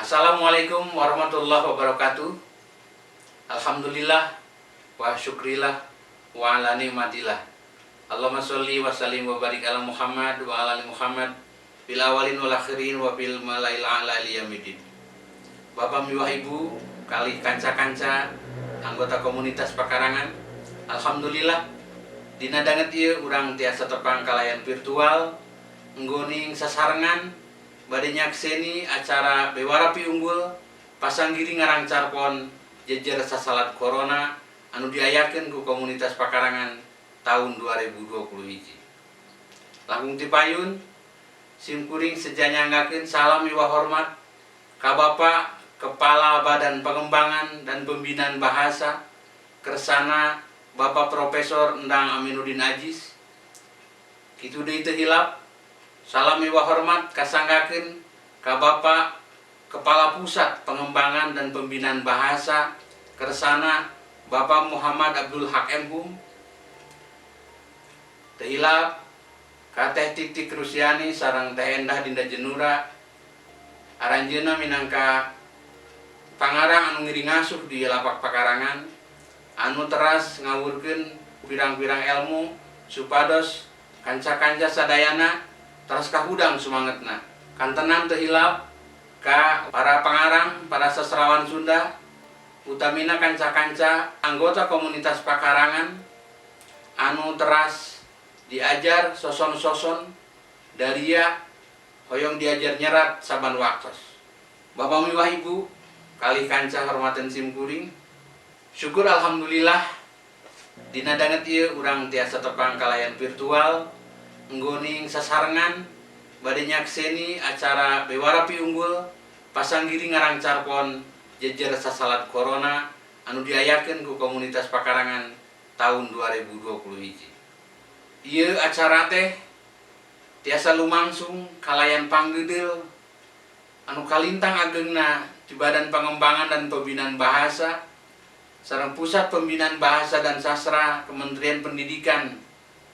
Assalamualaikum warahmatullahi wabarakatuh. Alhamdulillah wa syukrillah wa ala nikmatillah. Allahumma sholli wa sallim wa barik ala Muhammad wa ala ali Muhammad fil awalin wal akhirin wa fil malail a'la ila yaumiddin. Bapak miwah Ibu kalih kanca-kanca anggota komunitas Pakarangan. Alhamdulillah, dina danget ieu urang tiasa tepang kalayan virtual nggoning sasarengan bade nyakseni acara Bewara Piunggul Pasanggiri Ngarang Carpon Jejer Sasalad Corona anu diayakeun ku komunitas Pakarangan tahun 2020 hiji. Langkung ti payun, simkuring seja nyanggakeun salam miwah hormat ka Bapak Kepala Badan Pengembangan dan Pembinaan Bahasa, kersana Bapak Profesor Endang Aminuddin Aziz. Kitu deui teu hilap, salam miwah hormat kasanggakeun ka Bapak Kepala Pusat Pengembangan dan Pembinaan Bahasa, kersana Bapak Muhammad Abdul Haq M.Hum. Teu hilap ka Teh Titik Rusiani sareng Teh Endah Dinda Jenura, aranjeunna minangka pangarang anu ngiring ngasuh di lapak Pakarangan, anu teras ngawurkeun pirang-pirang ilmu supados kanca-kanca sadayana teras kahudang sumangetna. Kantenan teu hilap ka para pangarang, para sastrawan Sunda, utamina kanca-kanca anggota komunitas Pakarangan anu teras diajar soson-soson daria hoyong diajar nyerat saban waktos. Bapak miwah Ibu kalih kanca hormaten simkuring, syukur alhamdulillah, dina danget ieu urang tiasa tepang kalayan virtual nggoning sasarengan bade nyakseni acara Bewara Piunggul Pasanggiri Ngarang Carpon Jejer Sasalad Corona anu diayakeun ku komunitas Pakarangan tahun 2020 hiji. Ieu acara teh tiasa lumangsung kalayan panggeudel anu kalintang agengna di Badan Pengembangan dan Pembinaan Bahasa sareng Pusat Pembinaan Bahasa dan Sastra Kementerian Pendidikan,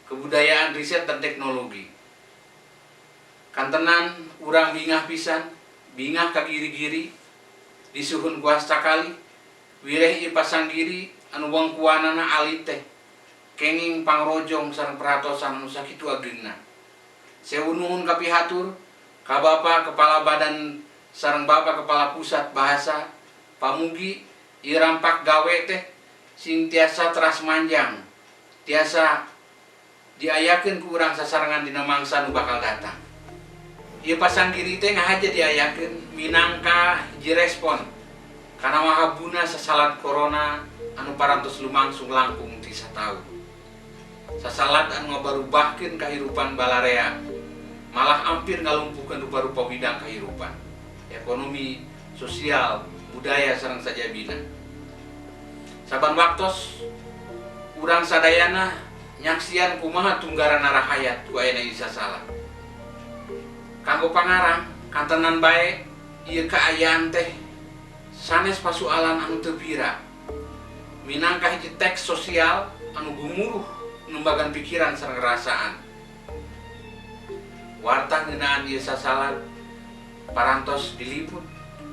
Kebudayaan, Riset dan Teknologi. Kantenan urang bingah pisan, bingah ka giri-giri, disuhun ku kalih, wireh ieu pasanggiri anu wengkuanana alit teh kenging pangrojong sareng perhatosan anu sakitu agengna. Sewu nuhun kapihatur ka Bapak Kepala Badan sareng Bapak Kepala Pusat Bahasa, pamugi ieu rampak gawe teh sing tiasa teras manjang, tiasa diayakeun ku urang sasarengan dina mangsa nu bakal datang. Ieu pasanggiri teh ngahaja diayakeun minangka hiji respon kana mahabuna sasalad corona anu parantos lumangsung langkung ti sataun. Sasalad anu ngabarubahkeun kahirupan balarea, malah hampir ngalumpuhkeun rupa-rupa bidang kahirupan, ekonomi, sosial, budaya sareng sajabina. Saban waktos urang sadayana nyaksian kumaha tunggaran rahayat ku ayana ieu sasalad. Kanggo pangarang, kantenan bae ieu kaayaan teh sanes pasualan anu teu pira. Minangka hiji teks sosial anu gumuruh nembagan pikiran sareng rasaan. Warta ngeunaan ieu sasalad parantos diliput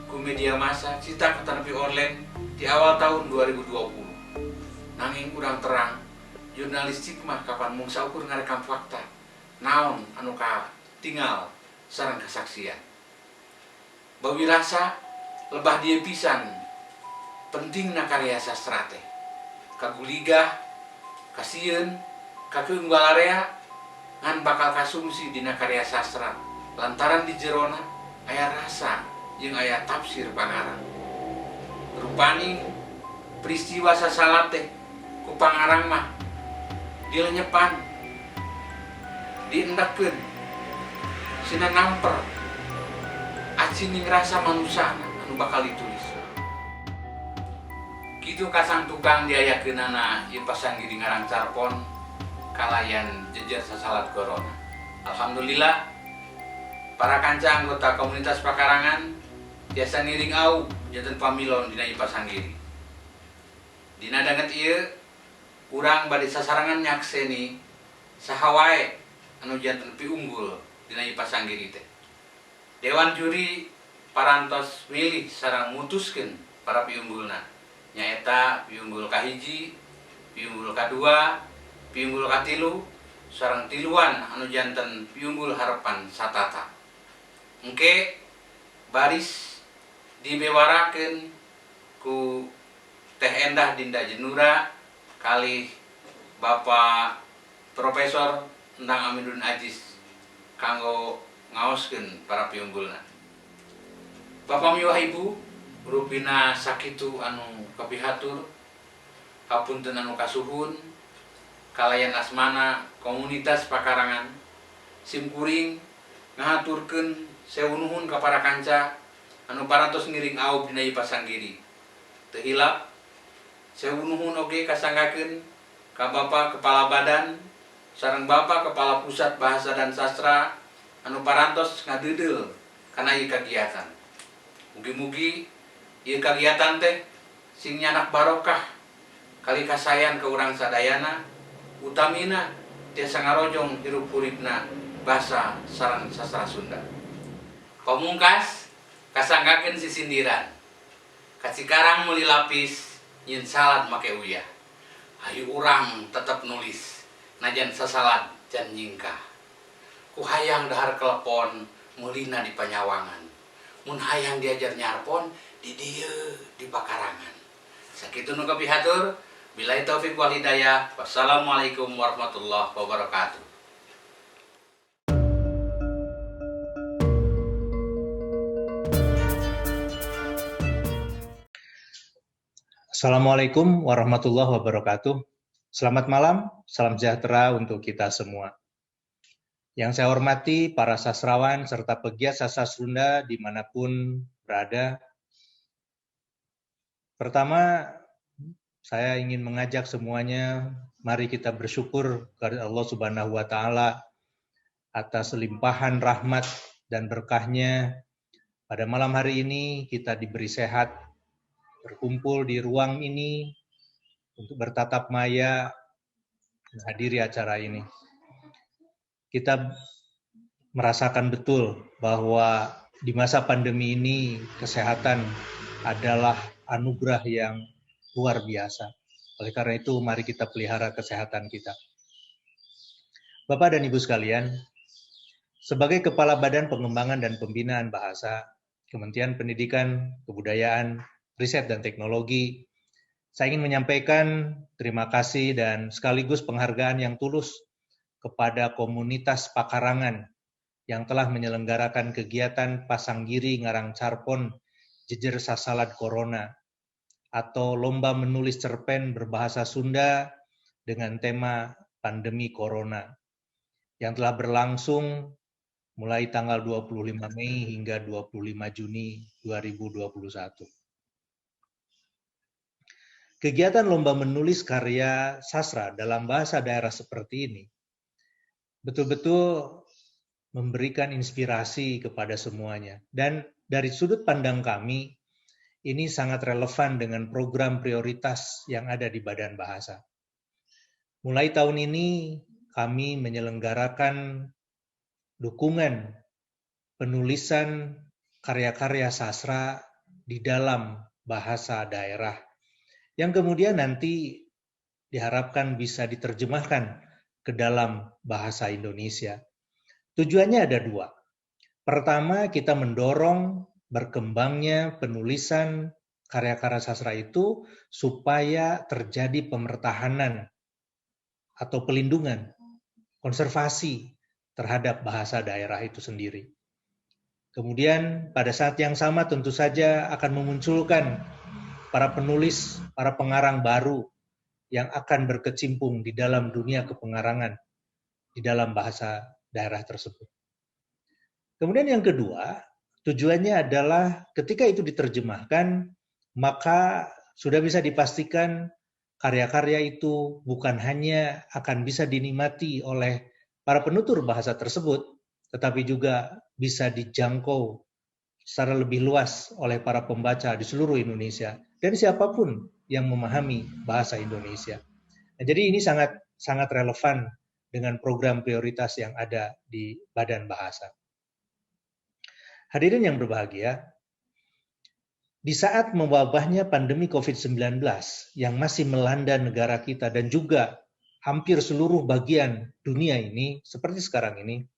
ku media massa cita atanapi online di awal tahun 2020. Nanging urang terang, jurnalistik mah kapan mung saukur ngarekam fakta naon anu katingal sareng kesaksian. Bawi rasa lebah dieu pisan pentingna karya sastra teh. Kaguligah, kasieun, kakeung balarea ngan bakal kasumsi dina karya sastra lantaran di jerona aya rasa jeung aya tafsir pangarang. Rupaning peristiwa sasalad teh ku pangarang mah dilenyepan, diendekeun, sina namper acining rasa manusana anu bakal ditulis. Kitu kasang tukang diayakeunana ieu pasanggiri Ngarang Carpon kalayan Jejer Sasalad Corona. Alhamdulillah, para kanca anggota komunitas Pakarangan tiasa ngiring aub janten pamilon dina ieu pasanggiri. Dina danget ieu urang bade sasarengan nyakseni saha wae anu janten piunggul dina ieu pasanggiri teh. Dewan juri parantos milih sareng mutuskeun para piunggulna, nyaeta piunggul kahiji, piunggul kadua, piunggul katilu, sareng tiluan anu janten piunggul harapan satata. Engke baris dibewarakeun ku Teh Endah Dinda Jenura kalih Bapak Profesor Endang Aminuddin Aziz kanggo ngaoskeun para piunggulna. Bapak miwah Ibu, rupina sakitu anu kapihatur, hapunten anu kasuhun, kalayan asmana komunitas pakarangan, simkuring ngahaturkeun sewu nuhun ka para kanca anu parantos ngiring aub dina ieu pasanggiri. Teu hilap sewu nuhun oge kasanggakeun ka Bapak Kepala Badan sareng Bapak Kepala Pusat Bahasa dan Sastra anu parantos ngadeudeuh kana ieu kagiatan. Mugi-mugi ieu kagiatan teh sing nyanak barokah kali kasayan ke urang sadayana, utamina tiasa ngarojong hirup huripna basa sareng sastra Sunda. Pamungkas kasanggakeun sisindiran. Ka Cikarang meuli lapis nyin salad make uyah. Hayu urang tetep nulis najan sasalad jan nyingkah. Ku hayang dahar kelepon meulina di panyawangan. Mun hayang diajar nyarpon di dieu di pakarangan. Sakitu nu kapihatur, billahi taufik wal hidayah. Wassalamualaikum warahmatullahi wabarakatuh. Assalamualaikum warahmatullahi wabarakatuh. Selamat malam, salam sejahtera untuk kita semua. Yang saya hormati para sastrawan serta pegiat sastra Sunda dimanapun berada. Pertama, saya ingin mengajak semuanya, mari kita bersyukur kepada Allah Subhanahu wa Ta'ala atas limpahan rahmat dan berkahnya. Pada malam hari ini kita diberi sehat, berkumpul di ruang ini untuk bertatap maya menghadiri acara ini. Kita merasakan betul bahwa di masa pandemi ini kesehatan adalah anugerah yang luar biasa. Oleh karena itu, mari kita pelihara kesehatan kita. Bapak dan Ibu sekalian, sebagai Kepala Badan Pengembangan dan Pembinaan Bahasa, Kementerian Pendidikan, Kebudayaan, Riset dan Teknologi, saya ingin menyampaikan terima kasih dan sekaligus penghargaan yang tulus kepada komunitas Pakarangan yang telah menyelenggarakan kegiatan Pasanggiri Ngarang Carpon Jejer Sasalad Corona atau lomba menulis cerpen berbahasa Sunda dengan tema pandemi Corona yang telah berlangsung mulai tanggal 25 Mei hingga 25 Juni 2021. Kegiatan lomba menulis karya sastra dalam bahasa daerah seperti ini betul-betul memberikan inspirasi kepada semuanya. Dan dari sudut pandang kami, ini sangat relevan dengan program prioritas yang ada di Badan Bahasa. Mulai tahun ini, kami menyelenggarakan dukungan penulisan karya-karya sastra di dalam bahasa daerah, yang kemudian nanti diharapkan bisa diterjemahkan ke dalam bahasa Indonesia. Tujuannya ada dua. Pertama, kita mendorong berkembangnya penulisan karya-karya sastra itu supaya terjadi pemertahanan atau pelindungan, konservasi terhadap bahasa daerah itu sendiri. Kemudian pada saat yang sama tentu saja akan memunculkan para penulis, para pengarang baru yang akan berkecimpung di dalam dunia kepengarangan, di dalam bahasa daerah tersebut. Kemudian yang kedua, tujuannya adalah ketika itu diterjemahkan, maka sudah bisa dipastikan karya-karya itu bukan hanya akan bisa dinikmati oleh para penutur bahasa tersebut, tetapi juga bisa dijangkau secara lebih luas oleh para pembaca di seluruh Indonesia dan siapapun yang memahami bahasa Indonesia. Nah, jadi ini sangat sangat relevan dengan program prioritas yang ada di Badan Bahasa. Hadirin yang berbahagia, Di saat mewabahnya pandemi COVID-19 yang masih melanda negara kita dan juga hampir seluruh bagian dunia ini, seperti sekarang ini,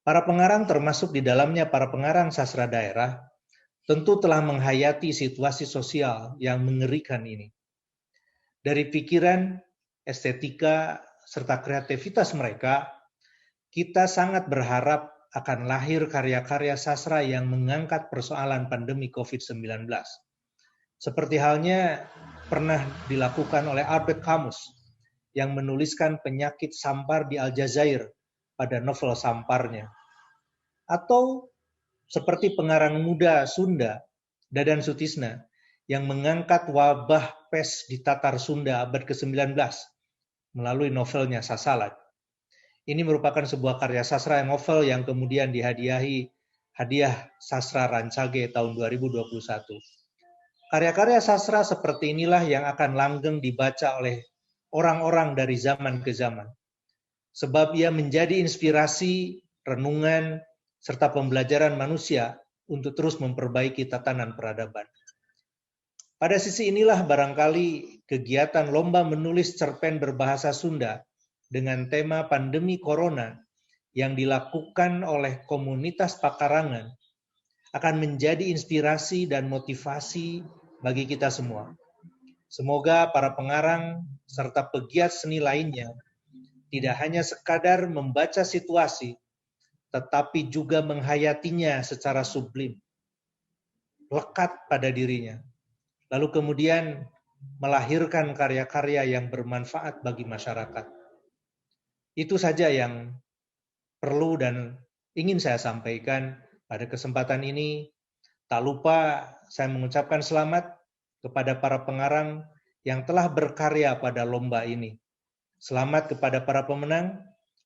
para pengarang termasuk di dalamnya para pengarang sastra daerah, tentu telah menghayati situasi sosial yang mengerikan ini. Dari pikiran, estetika, serta kreativitas mereka, kita sangat berharap akan lahir karya-karya sastra yang mengangkat persoalan pandemi COVID-19. Seperti halnya pernah dilakukan oleh Albert Camus yang menuliskan penyakit sampar di Aljazair pada novel Samparnya. Atau seperti pengarang muda Sunda, Dadan Sutisna, yang mengangkat wabah pes di Tatar Sunda abad ke-19 melalui novelnya Sasalad. Ini merupakan sebuah karya sastra novel yang kemudian dihadiahi hadiah sastra Rancage tahun 2021. Karya-karya sastra seperti inilah yang akan langgeng dibaca oleh orang-orang dari zaman ke zaman. Sebab ia menjadi inspirasi, renungan, serta pembelajaran manusia untuk terus memperbaiki tatanan peradaban. Pada sisi inilah barangkali kegiatan lomba menulis cerpen berbahasa Sunda dengan tema pandemi corona yang dilakukan oleh komunitas Pakarangan akan menjadi inspirasi dan motivasi bagi kita semua. Semoga para pengarang serta pegiat seni lainnya tidak hanya sekadar membaca situasi, tetapi juga menghayatinya secara sublim, lekat pada dirinya. Lalu kemudian melahirkan karya-karya yang bermanfaat bagi masyarakat. Itu saja yang perlu dan ingin saya sampaikan pada kesempatan ini. Tak lupa saya mengucapkan selamat kepada para pengarang yang telah berkarya pada lomba ini. Selamat kepada para pemenang,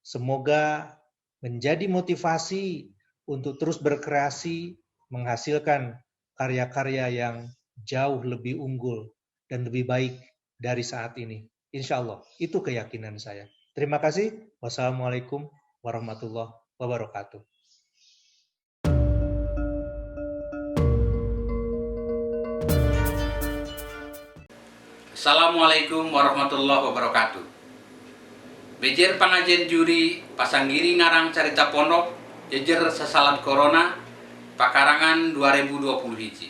semoga menjadi motivasi untuk terus berkreasi, menghasilkan karya-karya yang jauh lebih unggul dan lebih baik dari saat ini. Insya Allah, itu keyakinan saya. Terima kasih. Wassalamualaikum warahmatullahi wabarakatuh. Assalamualaikum warahmatullahi wabarakatuh. Bejer pangajen juri pasanggiri ngarang carita pondok jejer sasalad corona Pakarangan 2020 hiji.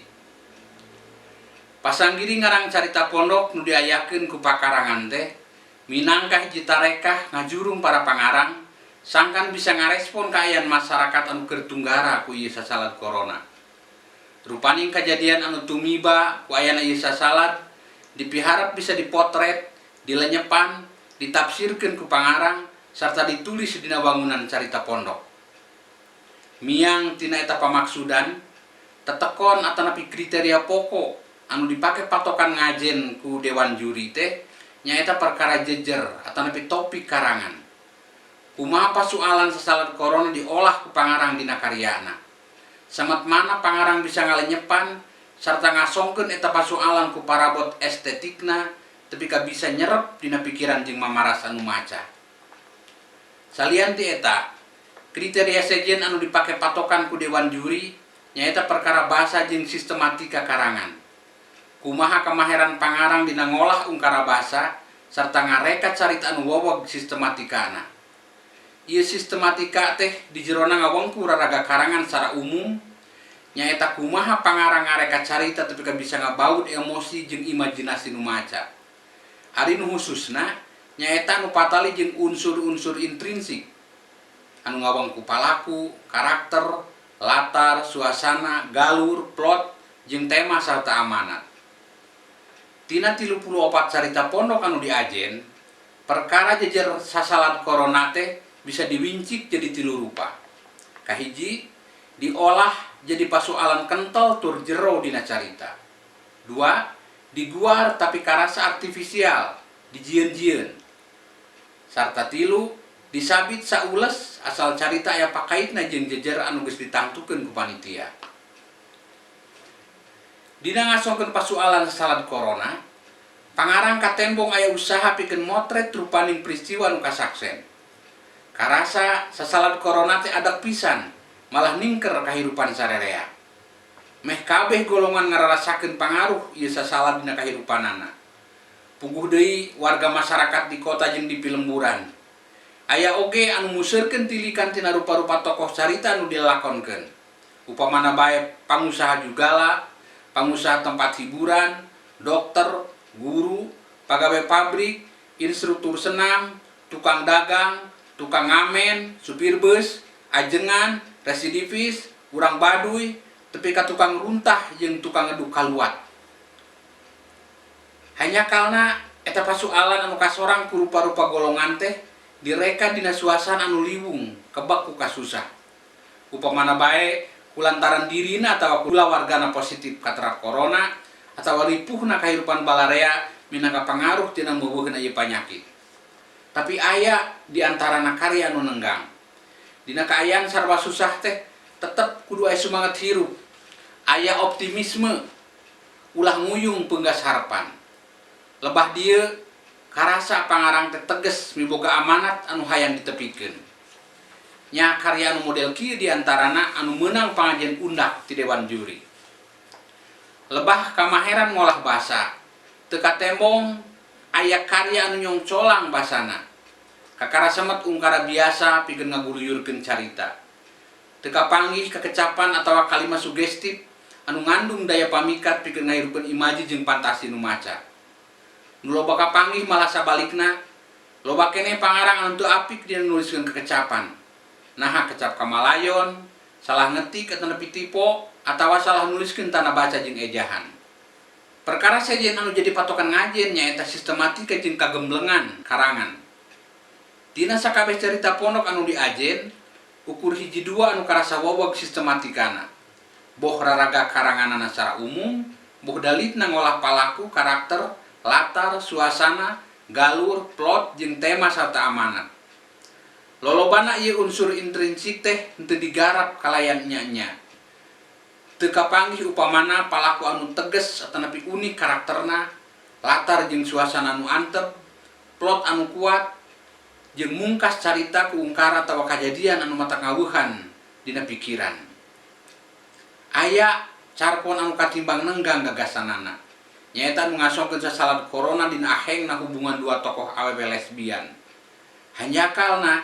Pasanggiri ngarang carita pondok nu diayakeun ku Pakarangan teh minangka hiji tarekah ngajurung para pangarang sangkan bisa ngarespon kaayaan masyarakat anu keur tunggara ku ieu sasalad corona. Rupaning kajadian anu tumiba ku ayana ieu sasalad dipiharap bisa dipotret, dilenyepan, ditafsirkeun ku pangarang serta ditulis dina bangunan carita pondok. Miang tina eta pamaksudan, tetekon atanapi kriteria pokok anu dipake patokan ngajen ku dewan juri teh nyaeta perkara jejer atanapi topik karangan. Kumaha pasualan sasalad corona diolah ku pangarang dina karyana. Samet mana pangarang bisa ngalenyepan sarta ngasongkeun eta pasualan ku parabot estetikna tepi ka bisa nyerep dina pikiran jeung mamaras anu maca. Salian ti eta, kriteria sejen anu dipake patokan ku dewan juri nyaeta perkara bahasa jeung sistematika karangan. Kumaha kemahiran pangarang dina ngolah ungkara bahasa sarta ngareka carita anu wowog sistematikana. Ieu sistematika teh di jerona ngawengku raraga karangan secara umum nyaeta kumaha pangarang ngareka carita tepi ka bisa ngabaut emosi jeung imajinasi nu maca. Ari nu khususna nyaeta nu patali jeung unsur-unsur intrinsik anu ngawengku palaku, karakter, latar, suasana, galur, plot, jeung tema sarta amanat. Tina 34 carita pondok anu diajen, perkara jejer sasalad corona teh bisa diwincik jadi 3 rupa. Kahiji, diolah jadi pasualan kental tur jero dina carita. 2, diguar tapi karasa artifisial, dijieun-jieun. Sarta 3, disabit saules asal carita aya pakaitna jeung jejer anu geus ditangtukeun ku panitia. Dina ngasongkeun pasualan sasalad corona, pangarang katembong aya usaha pikeun motret rupaning peristiwa nu kasaksen. Karasa sasalad corona teh adak pisan, malah ningker kahirupan sarerea. Meh kabeh golongan ngararasakeun pangaruh ieu sasalad dina kahirupanana. Puguh deui warga masarakat di kota jeung di pilemburan. Aya oge anu museurkeun tilikan tina rupa-rupa tokoh carita nu dilalakonkeun. Upamana bae pangusaha jugala, pangusaha tempat hiburan, dokter, guru, pagawe pabrik, instruktur senam, tukang dagang, tukang ngamen, supir bus, ajengan, residivis, urang Baduy, tepi ka tukang runtah jeung tukang ngeduk kaluat. Hanjakalna eta pasualan anu kasorang ku rupa-rupa golongan teh direka dina suasana anu liwung kebak ku kasusah. Upamana bae kulantaran dirina atawa kulawargana positif katerap corona atawa ripuhna kahirupan balarea minangka pangaruh tina meuweuhna ieu panyakit. Tapi aya di antarana karya anu nenggang. Dina kaayaan sarwa susah teh tetep kudu aya sumanget hirup. Aya optimisme, ulah nguyung peunggas harapan. Lebah dieu karasa pangarang teh teges miboga amanat anu hayang ditepikeun. Nya karya anu model kieu di antarana anu meunang pangajen undak ti dewan juri. Lebah kamaheran ngolah basa, teu katembong aya karya anu nyongcolang basana. Kakara semet ungkara biasa pikeun ngaguluyurkeun carita. Teu kapanggih kekecapan atawa kalimat sugestif anu ngandung daya pamikat pikeun ngahirupkeun imaji jeung fantasi nu maca. Nu loba kapanggih malah sabalikna, loba keneh pangarang anu teu apik dina nuliskeun kekecapan. Naha kecap kamalayon, salah ngetik atanapi tipo, atawa salah nuliskeun tanda baca jeung ejahan. Perkara sejen anu jadi patokan ngajen nyaeta sistematika jeung kagemblengan karangan. Dina sakabeh carita pondok anu diajen, ukur hiji dua anu karasa wowog sistematikana. Boh raraga karanganana secara umum, boh dalitna ngolah palaku, karakter, latar, suasana, galur, plot, jeung tema sarta amanat. Lolobana ieu unsur intrinsik teh henteu digarap kalayan nya-nya. Teu kapanggih upamana palaku anu teges atanapi unik karakterna, latar jeung suasana anu antep, plot anu kuat, jeung mungkas carita ku ungkara atawa kajadian anu matak ngaweuhan dina pikiran. Aya carpon anu katimbang nenggang gagasanana. Nyaeta anu ngasongkeun sasalad corona dina ahengna hubungan dua tokoh awewe lesbian. Hanjakalna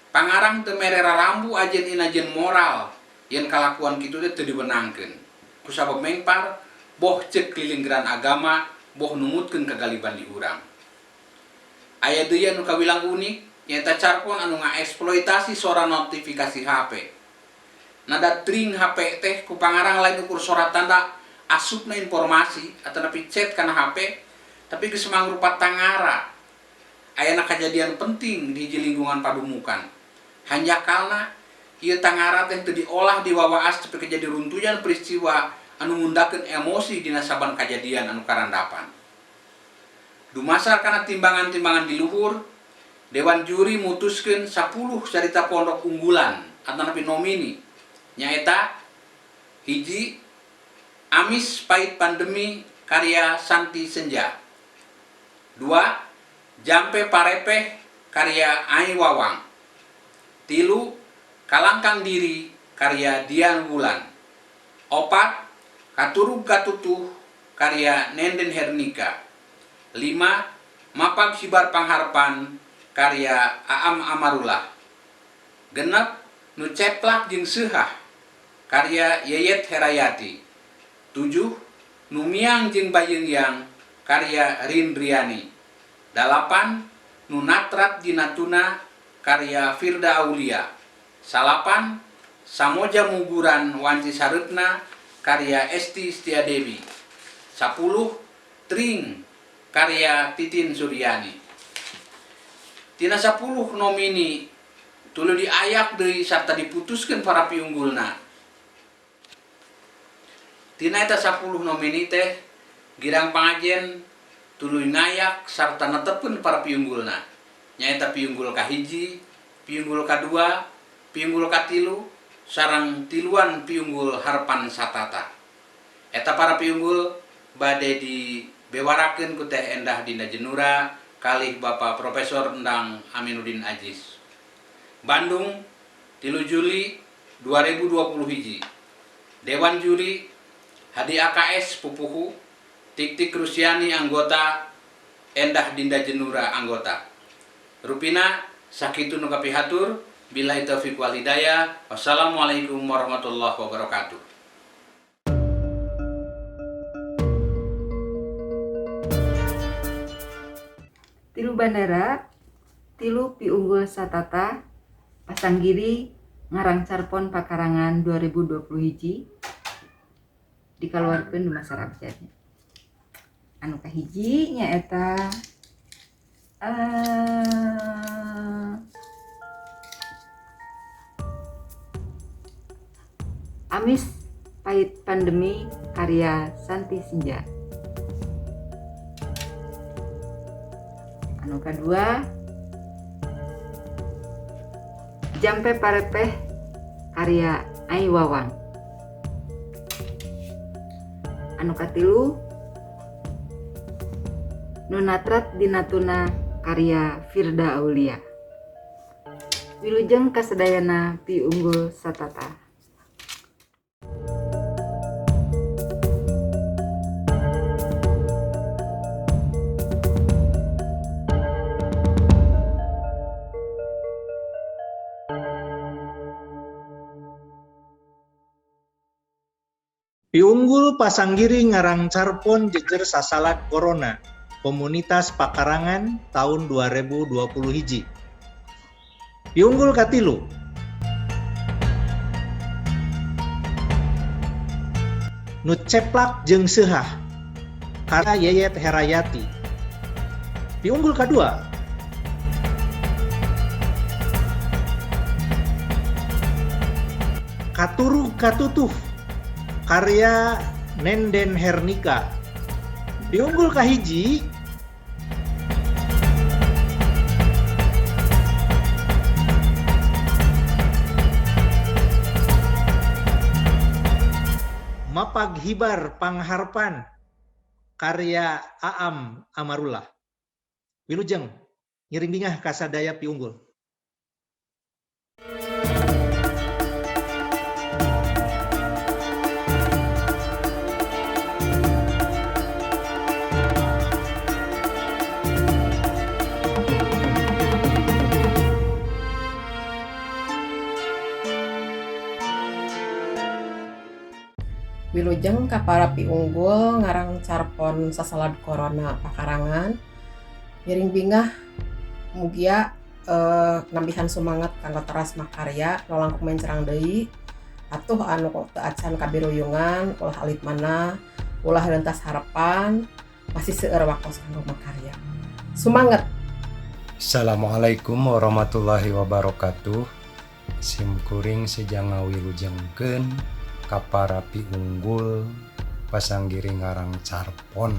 pangarang teu mere rarambu ajen inajen moral yen kalakuan kitu teh teu diwenangkeun. Kusabab mengpar boh ceuk lilinggeran agama boh numutkeun kagaliban di urang. Aya deui anu kawilang unik nyaeta carpon anu ngaeksploitasi sora notifikasi HP. Nada tring HP teh ku pangarang lain ukur sora tanda asupna informasi atanapi chat kana HP, tapi geus mangrupa tangara. Ayana kajadian penting di hiji lingkungan padumukan. Hanjakalna ieu tangara teh teu diolah diwawaas tepi ka jadi runtuyan peristiwa anu ngundakeun emosi dina saban kajadian anu karandapan. Dumasar kana timbangan-timbangan di luhur, Dewan Juri mutuskeun 10 carita pondok unggulan atanapi nomini nyaeta hiji Amis Pahit Pandemi karya Santi Senja, 2 Jampe Parepeh karya Ai Wawang, 3 Kalangkang Diri karya Dian Wulan, 4 Katurug Katutuh karya Nenden Hernika, 5 Mapag Sibar Pangharpan karya Aam Amarullah, 6 Nu Ceplak jeung Seuhah karya Yeyet Herayati, 7 Nu Miang jeung Bayeungyang karya Rindriani, 8 Nu Natrat Dina Tuna karya Firda Aulia, 9 Samoja Muguran Wanci Sareupna karya Esti Setiadewi, 10 Tring karya Titin Suryani. Tina 10 nomini tuluy diayak deui sarta diputuskeun para piunggulna. Tina eta 10 nomini teh girang pangajen tuluy ngayak sarta netepkeun para piunggulna. Nyaeta piunggul kahiji, piunggul kadua, piunggul katilu, sareng tiluan piunggul harapan satata. Eta para piunggul bade dibewarakeun ku Teh Endah Dinda Jenura kalih Bapak Profesor Endang Aminuddin Aziz. Bandung, 3 Juli 2020 hiji. Dewan Juri Hadi AKS pupuhu, Tik-Tik Rusiani anggota, Endah Dinda Jenura anggota. Rupina sakitu nu kapihatur, billahi taufiq wal hidayah. Wassalamualaikum warahmatullahi wabarakatuh. Tilu bandara, tilu piunggul satata, pasanggiri ngarang carpon pakarangan 2020 hiji dikaluarkeun dumasar abjadnya. Anu kahiji nyaeta Amis Pahit Pandemi karya Santi Senja. Anu kadua Jampe Parepeh karya Ai Wawang. Anu katilu Nunatrat Dinatuna karya Firda Aulia. Wilujeng kasadayana piunggul satata. Piunggul pasanggiri ngarang carpon jejer sasalad corona, komunitas pakarangan tahun 2020 hiji. Piunggul katilu, nu ceplak jeung seuhah, karya Yeyet Herayati. Piunggul kadua, Katuru Katutuh, karya Nenden Hernika. Piunggul kahiji, Mapaghibar Pangharpan, karya Aam Amarullah. Wilujeng, ngiring bingah kasadaya piunggul. Wilujeng ka para piunggul ngarang carpon sasalad corona pakarangan, ngiring bingah mugia nambihan semangat kanggo teras makarya nu langkung mencrang deui atuh anu teu acan kabiruyungan ulah alit mana ulah rentas harapan masih seueur waktos kanggo makarya. Semangat. Assalamualaikum warahmatullahi wabarakatuh. Sim kuring seja ngawilujengkeun ka para piunggul pasanggiri ngarang carpon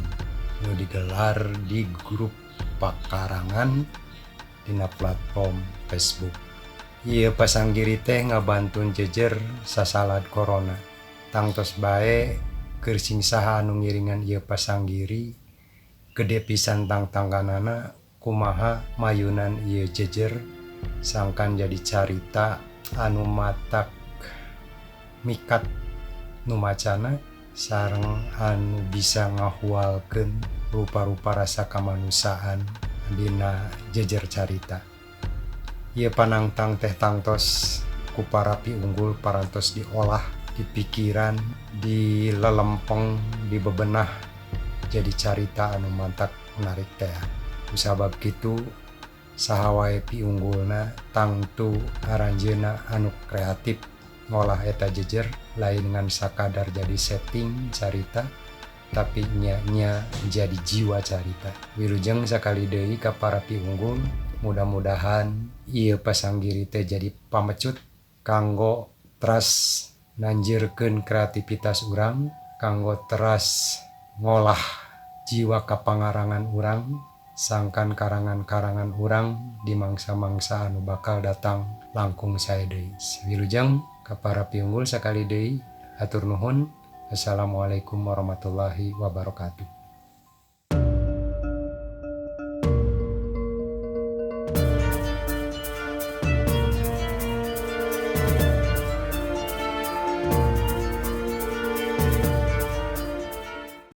nu digelar di grup pakarangan dina platform Facebook. Ieu pasanggiri teh ngabantun jejer sasalad corona. Tangtos bae keur sing saha anu ngiringan ieu pasanggiri gede pisan tangtangkanana kumaha mayunan ieu jejer sangkan jadi carita anu matak mikat nu macana sareng anu bisa ngahualkeun rupa-rupa rasa kamanusiaan dina jejer carita. Ieu panangtang teh tangtos ku para piunggul parantos diolah, dipikiran, dilelempeng, dibebenah jadi carita anu mantak menarik teh. Kusabab kitu saha wae piunggulna tangtu aranjeuna anu kreatif ngolah eta jejer lain ngan sakadar jadi setting carita tapi nya-nya jadi jiwa carita. Wilujeng sakali deui ka para piunggul, mudah-mudahan ieu pasanggiri teh jadi pamecut kanggo teras nanjirkeun kreativitas urang, kanggo teras ngolah jiwa kapangarangan urang, sangkan karangan-karangan urang di mangsa-mangsa anu bakal datang langkung sae deui. Wilujeng ka para piunggul sakali deui, hatur nuhun. Assalamualaikum warahmatullahi wabarakatuh.